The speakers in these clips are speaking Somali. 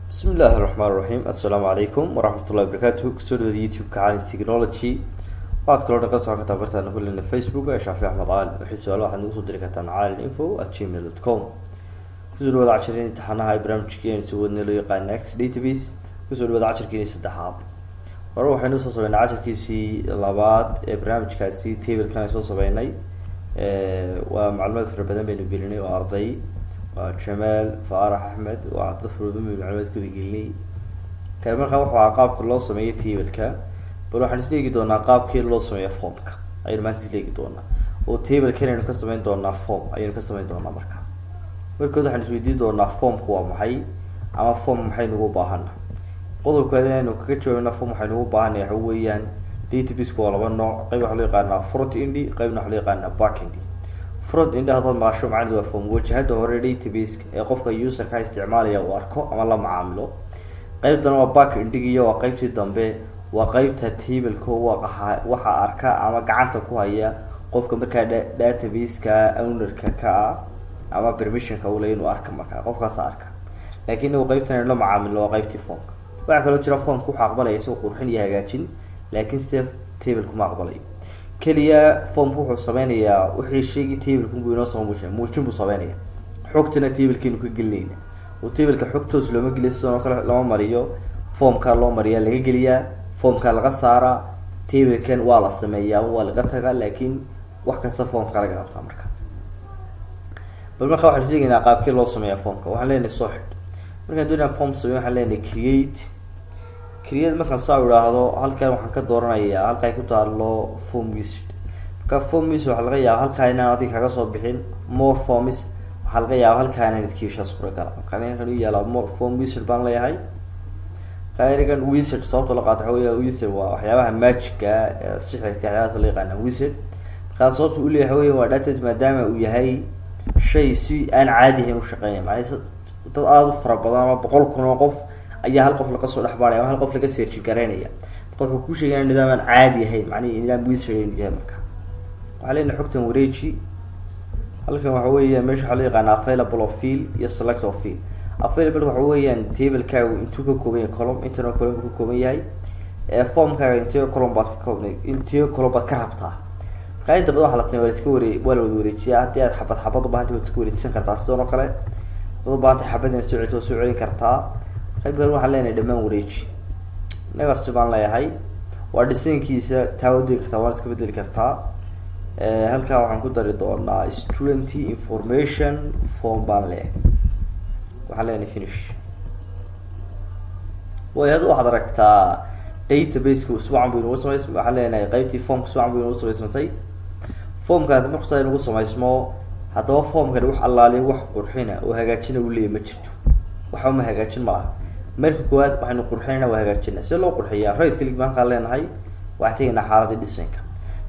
Bismi illaahi raxmaan raxiim. Assalaamu calaykum waraxmat ullahi wabarakaatuhu. Kusoo dhawaada YouTube-ka Caalin Technology. Waxaad kaloo naga socon kartaa bartaana kulina Facebook ee Shaafi Axmed Caalin. Wixii su-aalo waxaad nagu soo diri kartaan caalininfo@gmail.com. Kusoo dhawaada casharkii imtixaanaha ee barnaamijkii aynu soo wadnay, loo yaqaana Access Database. Kusoo dhawaada casharkiini saddexaad. Hore waxaynu soo sameynay casharkiisii labaad ee barnaamijkaasi, tablekan ay soo sameynay. Waa macluumaad fara badan baynu gelinay oo arday waa Jamaal Faarax Axmed, waa dad fara badan baynu macluumaadkooda gelinay. Kale markaa wuxuu ahaa qaabka loo sameeyo tableka. Bal waxaan isla eegi doonaa qaabkii loo sameeyo formka ayaynu maanta isla eegi doonaa, oo tablekan aynu ka sameyn doonaa, form ayaynu ka sameyn doonaa. Markood waxaan isweydiin doonaa, formku waa maxay ama form maxaynu ugu baahana? Qodobkaad aynu kaga jawaabna form waxaynu ugu baahanay waxa weeyaan, databaseka waa laba nooc. Qayb waxaa loo yaqaanaa front end, qaybna waxaa loo yaqaanaa back end. Front end haddaad maqasho, macnaheedu waa form wajahada hore databaseka ee qofka userka isticmaalaya uu arko ama la macaamilo. Qaybtana waa back endigiyo, waa qaybtii dambe, waa qeybta tableka, waa waxa arka ama gacanta ku haya qofka markaa databaseka ownerka ka ah ama permissionka ule inuu arka. Markaa qofkaasa arka, laakiin inagu qeybtan aynu la macaamilo waa qeybtii formka. Waxaa kaloo jira formka wuxuu aqbalaya isagoo qurxin iyo hagaajin, laakiin se tableka ma aqbalayo. Keliya formku wuxuu sameynayaa wixii sheegi tableka buu inoo soo muujinaya, muujin buu sameynaya. Xogtana tablekaynu ka gelinayna, oo tableka xog toos looma geliyo, sidan oo kale lama mariyo. Formkaa loo mariyaa, laga geliyaa, formkaa laga saaraa. Tablekan waa la sameeyaa, waa laga tagaa, laakiin wax kasta formka laga qabtaa. Marka bal marka waxaan isleegaynaa qaabkee loo sameeyaa formka. Waxaan leenahay soo xidh. Markaan doonaya form sameyo, waxaan leenahay create. Create markaan saa idhaahdo, halkan waxaan ka dooranayaa halka ay ku taalo form wizard. Marka form wizard waxaa laga yaaba halkaa inaan adiga kaga soo bixin more forms. Waxaa laga yaaba halkaa inaad kiisha suuragala. Marka halkan u yaala more form wizard baan leeyahay. Ereygan wizard sababta loo qaato waxa weya, wizard waa waxyaabaha magica ee sixirka, waxyaabahaas loo yaqaana wizard. Markaa sababta uu leeyahay waxa weya waa database maadaama uu yahay shay si aan caadi ahayn u shaqeynaya, macnaha dad aada u fara badan ama 100,000 oo qof ayaa hal qof laga soo dhex baaraya ama hal qof laga search garaynaya. Marka wuxuu kuu sheegaya nidaam aan caadi ahayn, macnihi nidaam wizard inuu yahay. Marka waxaa leenahay xogtan wareeji. Halkan waxa weeya meesha waxaa loo yaqaana available of field iyo select of field. Available waxa weeyaan tablekaagu intuu ka kooban yahay column, intana column ka kooban yahay. Formkaaga intee column baad ka koobnay, intee column baad ka rabtaa? Marka inta badan waxaa la sameya waa iska waree, waa la wada wareejiyaa. Haddii aad xabad xabad ubahantay, waad iska wareejisan kartaa. Sidan oo kale haddaad ubahantay xabad inaad soo celiso, waad soo celin kartaa. Qaybkan waxaan leenahay dhammaan wareeji. Next baan leeyahay. Waa designkiisa, taa waad dhigi kartaa, waad iska bedeli kartaa. Halkaa waxaan ku dari doonaa student information form baan leeyahay. Waxaan leenahay finish. Way hadda waxaad aragtaa databaseka usbuucan bu inugu samays. Waxaan leenahay qaybtii formka usbuucan bu inugu samaysmatay. Formkaasi markusaa inugu samaysmo, haddaba formkani wax allaaliya wax qurxina oo hagaajina uu leeyahy ma jirto, waxba ma hagaajin ma laha. Marka koowaad waxaynu qurxinayna waa hagaajina. See loo qurxiyaa? Right click baan halkaa leenahay, waxaan tegaynaa xaaladii designka.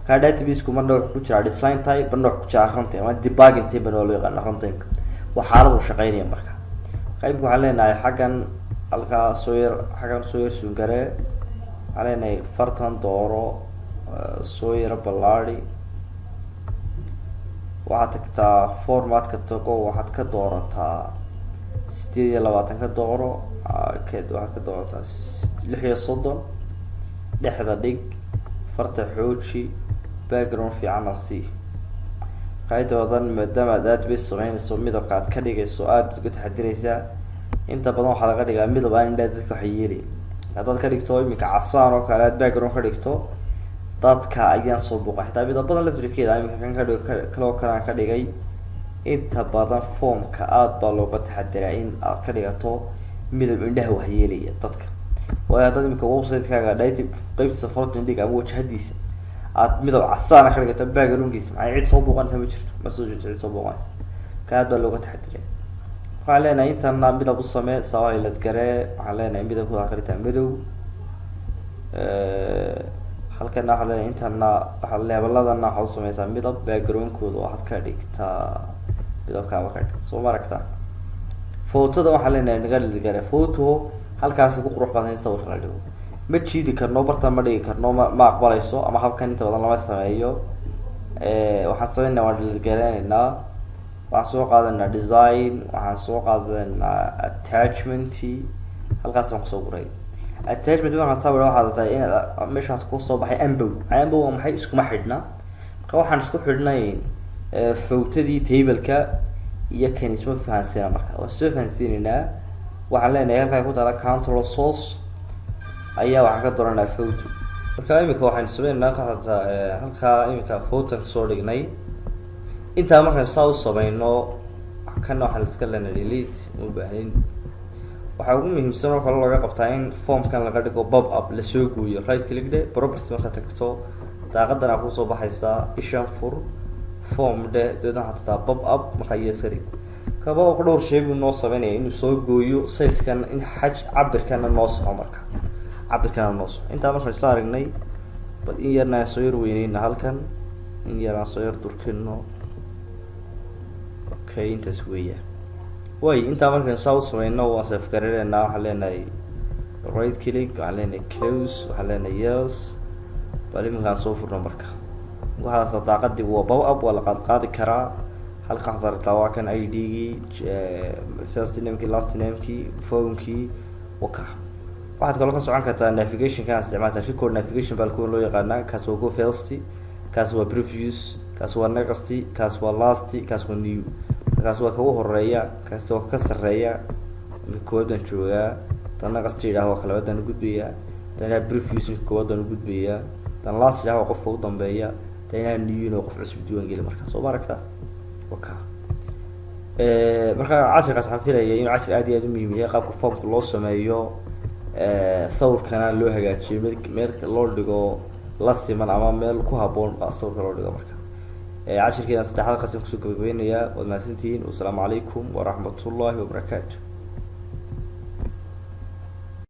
Markaa databaseku marna wuxuu ku jiraa design type, marna wuxuu ku jiraa runtime ama debugging type bana waa loo yaqaana. Runtimeka waa xaalad uu shaqeynaya. Marka qaybka waxaan leenahay xaggan halkaa soo yar, xaggan soo yar suungare. Waxaan leenahay fartan dooro, soo yaro ballaadi. Waxaad tagtaa formatka, tago, waxaad ka doorataa 28 ka dooro, waxaad ka doorataa 36, dhexda dhig, farta xooji, background fiicanna sii. Qaybta badan maadaama aad database sameynayso, midabka aad ka dhigayso aada baad uga taxadiraysaa. Inta badan waxaa laga dhigaa midab aan indhaha dadka waxa yeelay. Haddaad ka dhigto iminka casaan oo kale, aad background ka dhigto, dadka ayaan soo buuqa. Xitaa midabadan laftirkeeda iminka kan ka dhig kaloo kale aan ka dhigay. Inta badan formka aada baa looga taxadiraa in aad ka dhigato midab indhaha waxyeelaya dadka, waayo haddaad iminka website-kaaga data qeybtiisa front end ama wajahadiisa aad midab casaana ka dhigato backgroundkiisa, maxay cid soo buuqanaysa ma jirto, ma soo jirto cid soo buuqanaysa. Marka aad baa looga taxadiray. Waxaan leenahay intana midab u samee, sawilad garee. Waxaan leenahay midabka waxaa ka dhigtaa madow. Halkana waxaa leenahay intana waxaa leebaladana waxaad usameysaa midab backgroundkooda, waxaad ka dhigtaa midabkaaba ka dhig. Soo ma aragtaa? Photoda waxaan leenahay naga gare photo. Halkaasi ku qurux badan in sawirka la dhigo. Ma jiidi karno, bartan ma dhigi karno, ma aqbalayso ama habkan inta badan lama sameeyo. Waxaan sameynaa waan delete gareyneynaa. Waxaan soo qaadanaa design, waxaan soo qaadanaa attachment. Halkaas baan kusoo guray attachment. Markaas taa waxaad tahay inaad meeshaas kusoo baxay ambow. Ambow waa maxay? Iskuma xidhna. Marka waxaan isku xidhnayn photodii tableka iyo kan isma fahansina. Marka waan soo fahansiinaynaa. Waxaan leenahay halkaa ku taala control source ayaa waxaan ka dooranaa photo. Marka imika waxaynu sameynaynaa halkaa, halkaa imika photon kasoo dhignay. Intaa markaan saa u sameyno, kana waxaan iska leenahay delete, uma baahnin. Waxaa ugu muhiimsan oo kale laga qabtaa in formkan laga dhigo pop up, lasoo gooyo. Right click dhe, property markaad tagto, daaqadan aa kusoo baxaysaa. Ishan fur, form dhe, dabeedna waxaad tagtaa pop up. Markaa iyo iska dhig ka pop up. Dhowr shay buu noo sameynaya: inuu soo gooyo sizekan, in xaj cabirkana noo soco. Marka cabirkana noo soco. Intaa markaan isla aragnay, bal in yarna aan soo yar weyneyna halkan, in yar aan soo yar durkino. Okay, intaas weeyaan. Way intaa markaan saa u sameyno, waan save garanaynaa. Waxaan leenahay right click, waxaan leenahay close, waxaan leenahay yes. Bal iminkaan soo furno. Marka waxaas daaqadii waa pop up, waa la qaad qaadi karaa. Halka waxaad aragtaa waa kan ID-gii, first namekii, last namekii, phonekii, waka. Waxaad kaloo ka socon kartaa navigationka aan isticmaalta. Record navigation baa kuwa loo yaqaanaa. Kaas waa go first, kaas waa previous, kaas waa next, kaas waa last, kaas waa new. Kaas waa kagu horeeya, kaas waa ka sareeya. Imika koowaad baan joogaa. Dan next yidhaah, waa kalabaad baan ugudbayaa. Dan idhaha previous, ninka koowaad baan ugudbayaa. Dan last yidhaah, waa qofka ugu dambeeya. Dan idhaha new, qof cusub diiwaan geli. Markaa soo ma aragta? Waka. Marka cashirkaas waxaan filaya inuu cashir aad iyo aad u muhiim yahay, qaabka formka loo sameeyo, sawirkana loo hagaajiyo, meel meel loo dhigo la siman ama meel ku haboon sawirka loo dhigo. Marka cashirkeena saddexaad halkaasaan kusoo gabagabeynayaa. Waad mahadsantihiin. Wasalaamu calaykum waraxmatullahi wabarakaatu.